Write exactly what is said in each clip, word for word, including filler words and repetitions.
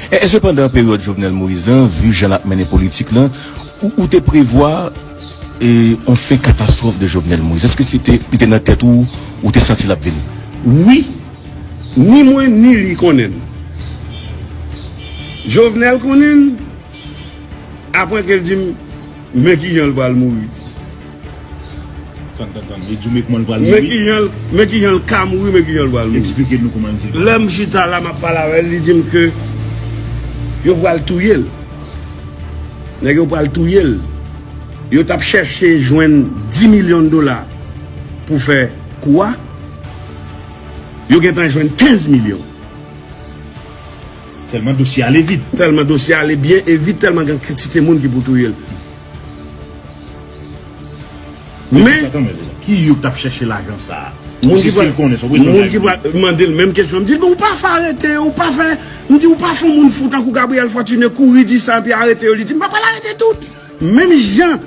E, e sepandan, peryòd Jovenel Moïse lan, vi jan l ap mennen politik lan, ou, ou te prevwa e, yon fen katastwòf de Jovenel Moïse? Èske se te, li te nan tèt ou, ou te santi l ap vini? Wi, ni mwen ni li konnen l. Jovenel konnen l, apre ke l di m, men kijan l pral mouri. Tann, tann, tann. Li di w men kòman l pral mouri? Men kijan l, men kijan l ka mouri, men kijan l pral mouri. Eksplike nou kòman l di l pral mouri. Lè m chita la, m ap pale avè l, li di m ke yo pral touye l. Nèg yo pral touye l. Yo t ap chèche jwenn dis milyon dola pou fè kou a. Yo gentan jwenn kenz milyon. Tèlman dosye ale vit. Tèlman dosye ale byen e vit, tèlman gen kantite moun ki pou touye l. Men, ki yo k t ap chèche lajan sa a? Moun ki pral, moun ki pral mande l menm kesyon. M di l, "Bon, ou pa fè arete, ou pa fè," m di, "Ou pa fè yon moun fou tankou Gabriel Fortuné kouri di sa epi arete yo." Li di, "M pa pral arete tout." Menm jan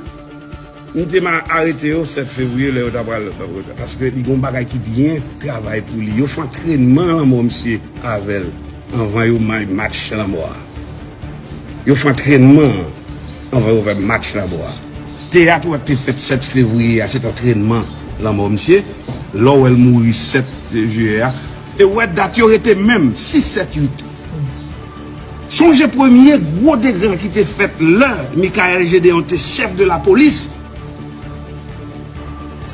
m te ma-, arete yo sèt fevriye lè yo ta pral, paske li gen yon bagay ki byen travay pou li. Yo fè antrènman lanmò misye avè l anvan yo may match lanmò a. Yo fè antrènman anvan yo fè match lanmò a. Teyat ou wè k te fèt sèt fevriye a, se t antrènman lanmò misye. Lè w wè l mouri sèt jiyè a. E w wè dat yo rete menm, sis, sèt, uit. Sonje premye gwo degan ki te fèt lè Michaël Gédéon te chèf de la polis.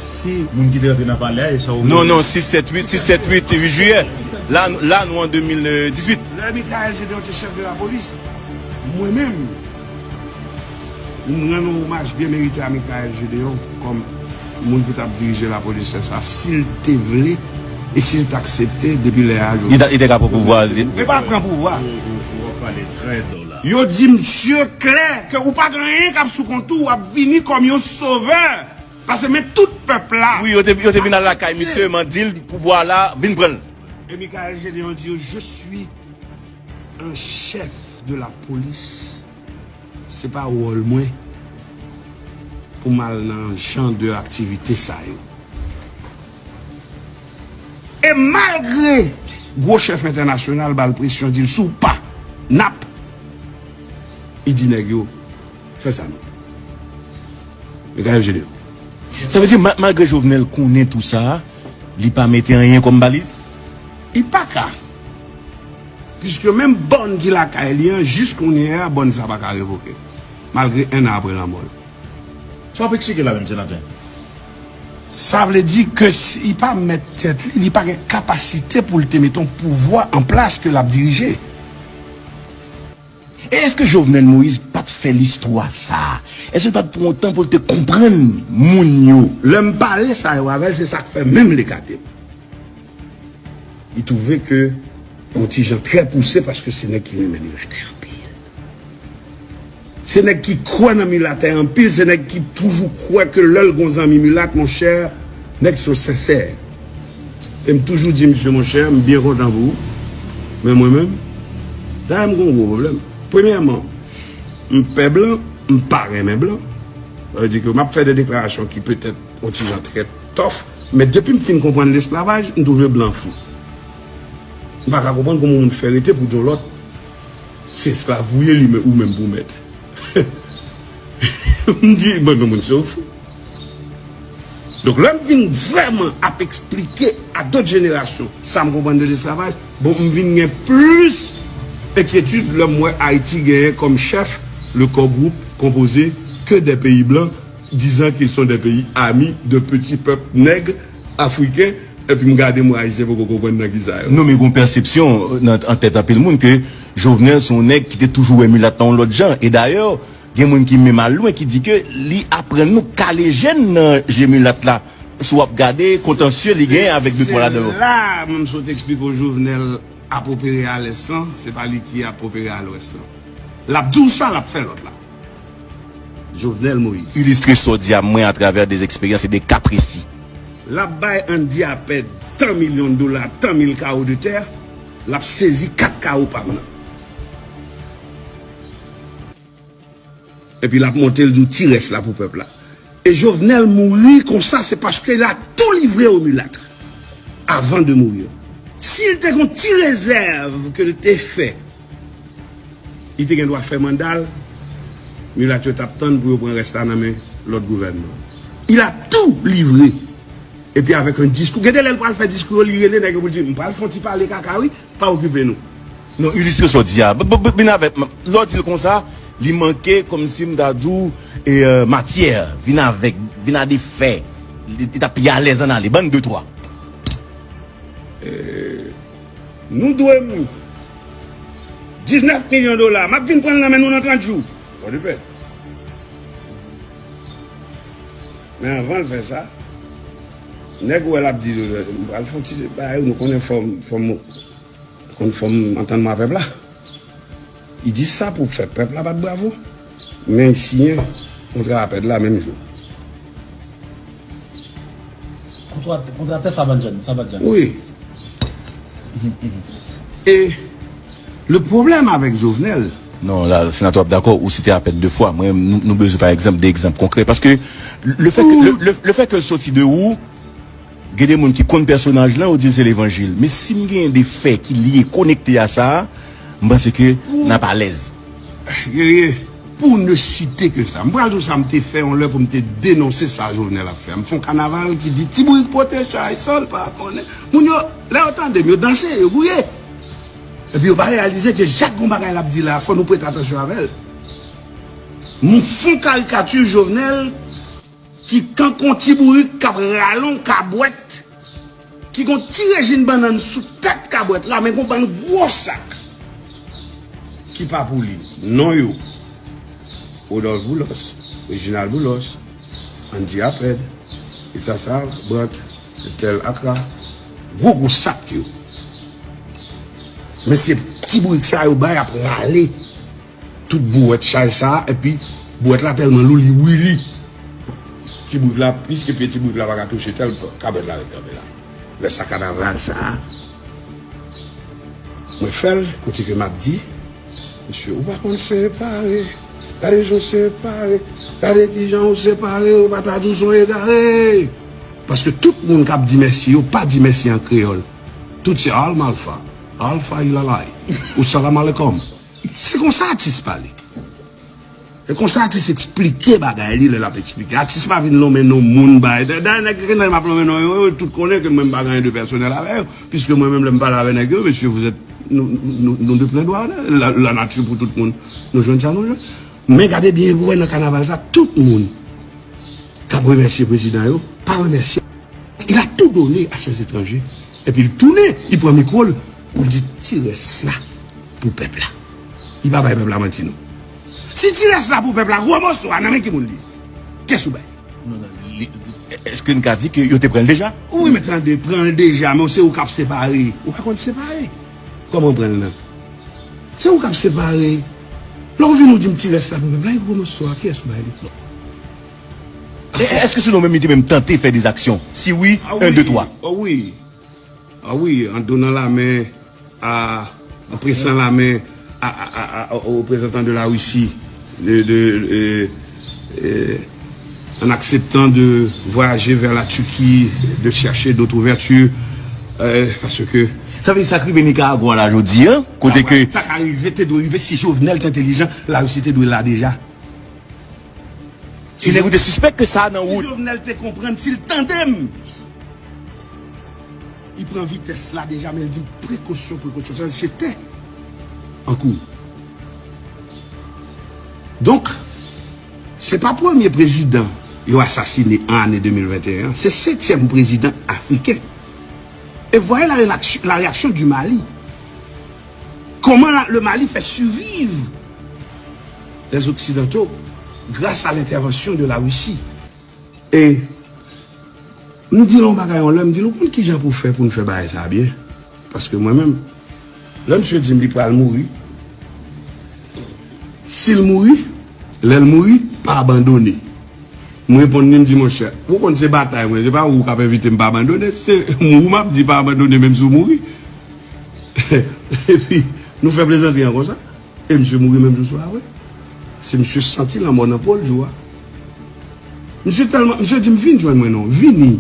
Si moun ki te rantre nan palè a, e sa w... Non, non, sis, sèt, uit, sis, sèt, uit, uit jiyè. La, la, nou an de mil dizuit. Lè Michaël Gédéon te chèf de la polis, mwen menm, m rann yon omaj byen merite a Michaël Gédéon kòm moun ki t ap dirije lapolis sa, si l te vle e si l t aksepte depi lè a jodi. Li ta, li te ka pran pouvwa a, li... E pa pran pouvwa. Ou, ou, ou ap pale trè dò la. Yo di misye klè ke ou pa gen anyen k ap sou kont ou, w ap vini kòm yon sovè. Paske men tout pèp la. Wi, yo te, yo te vin al lakay misye, mande l pouvwa la, vin pran l. E Michaël Gédéon di yo, "Je suis un chef de la police." Se pa wòl mwen pou m al nan jan de aktivite sa yo. E malgre gwo chèf entènasyonal ba l presyon, di l, "Si w pa, n ap," li di nèg yo, "Fè sa nou." Michaël Gédéon. Sa vle di, ma-, malgre Jovenel konnen tou sa, li pa mete anyen kòm baliz? Li pa ka. Piske menm bòn ki lakay li an, jis kounye a, bòn sa pa ka revoke. Malgre en an apre lanmò l. Sa w ap eksplike la menm, senatè? Sa vle di ke si li pa mèt tèt li, li pa gen kapasite pou l te mete yon pouvwa an plas ke l ap dirije. E èske Jovenel Moïse pa t fè listwa sa a? Èske l pa t pran yon tan pou l te konprann moun yo? Lè m pale sa yo avè l, se sa k fè menm l ekate m. Li twouve ke yon ti jan trè pouse paske se nèg ki renmen milatè anpil. Se nèg ki kwè nan milatè anpil, se nèg ki toujou kwè ke lè l gon zanmi milat, monchè, nèg sa yo sensè. E m toujou di misye, monchè, m byen kontan pou ou. Men mwen menm, dayè m gon gwo pwoblèm. Premyèman, m pè blan, m pa renmen blan. Sa vle di ke m ap fè de deklarasyon ki petèt yon ti jan trè tòf, men depi m fin konprann lesklavaj, m twouve blan fou. M pa ka konprann kòman yon moun fè rete pou di yon lòt, se esklav ou ye, li men, ou menm pou mèt. M di, bon, men moun se yon fou. Donk, lè m vin vrèman ap eksplike a dòt jenerasyon sa m konprann de lesklavaj, bon, m vin gen plis enkyetid lè m wè Ayiti genyen kòm chèf le core groupe composé que des pays blancs, disant qu'ils sont des pays amis de petits peuples nègres africains, epi m gade m wè Ayisyen poko konprann nan kisa yo. Non, men gon pèsepsyon nan, an tèt anpil moun ke Jovenel se yon nèg ki te toujou wè milat la yon lòt jan. E dayè, gen moun ki menm al lwen ki di ke li aprann nou kale jèn nan je milat la. Si w ap gade kontansye li genyen avèk de twa ladan yo. Se la m sot eksplike w Jovenel ap opere a lès lan, se pa li ki ap opere a lwès lan. L ap di w sa, l ap fè lòt la. Jovenel Moïse. Ilistre sa w di a mwen atravè de eksperyans e de ka presi. L ap bay Andy Apèd tan milyon dola, tan mil kawo de tè, l ap sezi kat kawo pa m nan. Epi l ap monte, l di w ti rès la pou pèp la. E Jovenel mouri konsa, se paske l a tou livre aux mulâtres avant de mourir. Si l te gon ti rezèv ke l te fè Li te gen dwa fè manda l, milat yo t ap tann pou yo pran rès la nan men lòt gouvènman. Il a tout livré. Epi avèk yon diskou. Gen de lè l pral fè diskou yo, li rele nèg yo pou l di, "M pral fè yon ti pale kaka, wi, pa okipe nou." Non, ilistre sa w di a. B- b- b- Vin avèk, lè w di l konsa, li manke, kòmsi m ta di w, e, euh, matyè. Vin avèk, vin a de fè. Li, li t ap pi alèz ann ale. Ban n de twa. Nou dwe m diznèf milyon dola. M ap vin pran l nan men nou nan trant jou. Pòdepè. Men anvan l fè sa, nèg ou wè l ap di, "M pral fè yon ti bagay, nou konnen fò m, fò m, konn fò m antann mwen a pèp la." Li di sa pou fè pèp la bat bravo. Men li siyen kontra a pèd la menm jou. Kontra, kontra tè Sabanjan, Sabanjan. Wi. E le pwoblèm avèk Jovenel. Non, la, senatè, w ap dakò, ou site apèn de fwa. Mwen, nou, nou bezwen, pa egzanp, de egzanp konkrè. Paske le fè ke, le, le, le fè ke l soti de ou, gen de moun ki konn pèsonaj lan, yo di l se levanjil. Men si m gen de fè ki lye, konekte a sa, m panse ke n ap alèz. Guerrier, pour ne citer que ça, m pral di w sa m te fè yon lè pou m te denonse sa Jovenel ap fè. M fè yon kanaval ki di, "Ti bourik pote chay, san l pa konnen." Moun yo, lè yo tande m, yo danse, yo gouye. Epi yo pa reyalize ke chak gon bagay l ap di la, fò nou prete atansyon avè l. M fè yon karikati Jovenel ki tankou yon ti bourik k ap rale yon kabwèt, ki gon ti rejin bannann sou tèt kabwèt la, men gon bann gwo sak ki pa pou li. Non yo, Rodolphe Boulos, Reginald Boulos, Andy Apèd, Etsasar Brant, Ethel Accra, gwo gwo sak yo. Men se ti bourik sa yo bay ap rale tout bouwèt chay sa, epi bouwèt la tèlman lou, li wili. Ti bourik la, plis ke pye ti bourik la pa ka touche tèl, kabwèt la ret kanpe la. Lè sa kanaval sa, mwen fè l, kote ke m ap di, "Mesye, ou pa konn separe. Gade jan w separe. Gade kijan w separe, ou pa ta di w se yon egare." Paske tout moun k ap di mèsi, yo pa di mèsi an kreyòl. Tout se al malfa, al fay lalay, ou salam alekom. Se konsa atis pale. E konsa atis eksplike bagay li lè l ap eksplike. Atis pa vin lonmen non moun bay. Da- Dayè nèg ki nan m ap lonmen non yo, yo tout konnen ke mwen m pa gen anyen de pèsonèl avè yo. Piske mwen menm lè m pale avè nèg yo, mesye, vous êtes, nou, nou, nou de plen dwa, la, la nature pou tout moun. Nou jwenn sa nou jwenn. Men gade byen pou wè nan kanaval sa, tout moun k ap remèsye prezidan yo, pa remèsye. Il a tout donné à ces étrangers. Epi l tounen, li pran mikwo l pou l di ti rès la pou pèp la. Li pa bay pèp la manti non. Si ti rès la pou pèp la, gwo moso a nan men ki moun li ye? Kiyès ou bay li? Non, non, li, èske n ka di ke yo te pran l deja? Wi, men tande, pran l deja, men se ou k ap separe. Ou pa konn separe. Kòman w pran l nan? Se ou k ap separe. Lè w vin ou di m ti rès la pou pèp la, e gwo moso a, kiyès ou bay li? E, èske se nou menm li te menm tante fè de zaksyon? Si wi, en, de, twa. Ah wi, ah wi, en donnant la main à, en pressant la main à, à, à, à, au représentant de la Russie, de, de, euh, euh, en acceptant de voyager vers la Turquie, de chercher d'autres ouvertures, euh, parce que... Sa vle di sa k rive Nikaragwa la jodi a, kote ke... Ta ka rive, te dwe rive, si Jovenel te entelijan, Larisi te dwe la deja. Si nèg ou te sispèk ke sa nan wout. Si Jovenel te konprann, si l tande m, li pran vitès la deja, men l di m prekosyon, prekosyon. Sa se tè an kou. Donk, se pa premye prezidan yo asasine an ane de mil venteyen an, se setyèm prezidan afriken. E voyez la réaction, la réaction du Mali. Comment la- le Mali fait survivre les Occidentaux grâce à l'intervention de la Russie. E m di l yon bagay yon lè, m di l, ou konn kijan pou fè pou n fè bagay sa a byen? Paske mwen menm, lè misye di m li pral mouri, si l mouri, lè l mouri, pa abandone. M reponn li, m di, monchè, ou konn se batay mwen, se pa ou k ap envite m pa abandone, se ou m ap di pa abandone menm si w mouri. Epi, nou fè plezantri an konsa. E misye mouri menm jou swa a vre. Se misye santi lanmò nan po l jou a. Misye tèlman, misye di m, vin jwenn mwen non, vini.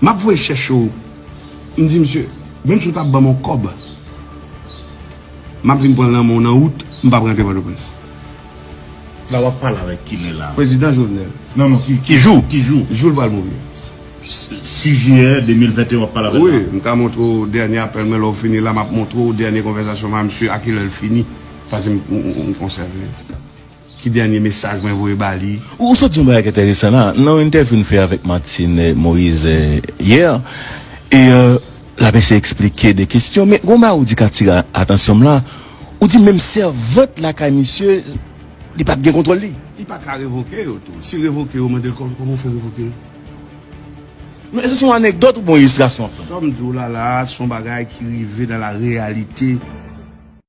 M ap voye chèche w. M di misye, menm si w t ap ban m yon kòb, M ap vin pran lanmò nan wout, m p ap rantre Pòtoprens. La w ap pale avèk kilè la? Prezidan Jovenel. Non, non, ki, Ki jou? Ki jou? Jou l pral mouri. Sis jiyè de mil venteyen w ap pale avèk Wi, la. M ka montre w dènye apèl mwen lè w fini la, m ap montre w dènye konvèsasyon mwen a misye, a kilè l fini. Paske m, m, m, m konsève. Ki dènye mesaj mwen voye ba li? Ou sot di yon bagay ki enteresan la, nan yon entèvyou n fè avèk Martine Moïse yè, e l ap eseye eksplike de kesyon, men gon bagay ou di k atire atansyon m la, ou di menm sèvant lakay misye, li pa t gen kontwòl li. Li pa ka revoke yo tou. Si l revoke yo, mande l kòman w fè revoke l. Men se yon anekdòt ou bon ilistrasyon? Sa m di w la la, se yon bagay ki rive nan la reyalite.